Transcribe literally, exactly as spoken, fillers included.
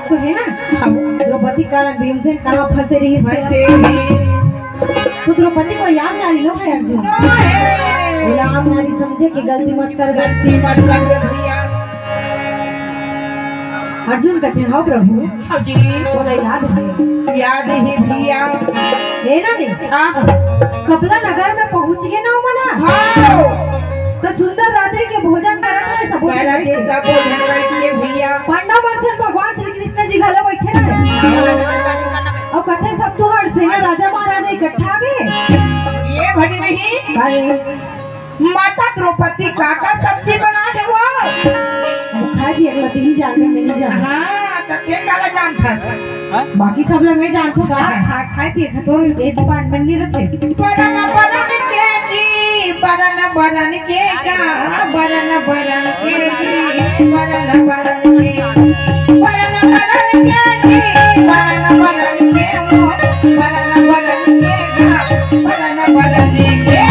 तो हे ना, अब द्रौपदी कारण भीमसेन कहाँ फंसे रहिस हे? फंसे हे। तो द्रौपदी को याद नारी लो हे अर्जुन। लो हे। बोला, आम नारी समझे के गलती मत कर। गलती मत कर भैया। अर्जुन कथे, "हव प्रभु।" हव जी। बोला, "याद हे।" याद हे भैया। हे ना नहीं? हाँ। कपला नगर में पहुँच गे ना ओमन ह? हाँ। त सुंदर रात्रि के भोजन करत हे सबो झन करत हे, बइठ के। सबो झन बइठ के भैया। पांडव मन सन भगवान श्री कृष्ण जी घलो बइठे रहे। अउ कथे सब तुंहर सेना राजा महाराजा इकट्ठा आ गे। ये भजनही। भाई। माता द्रौपदी का का सब्जी बनाए हे वो? अरे खाए पिए के ला तेही जानबे, मैं नहीं जानंव। हाँ, त तें काला जानथस? बाकी सब ला मैं जानथंव, का खाए, खाए पिए के तोर ए department नहीं रथे। बरन बरन के जी, बरन बरन के का, बरन बरन के जी, बरन बरन के, बरन बरन के जी, बरन बरन के हो, बरन बरन के का, बरन बरन के।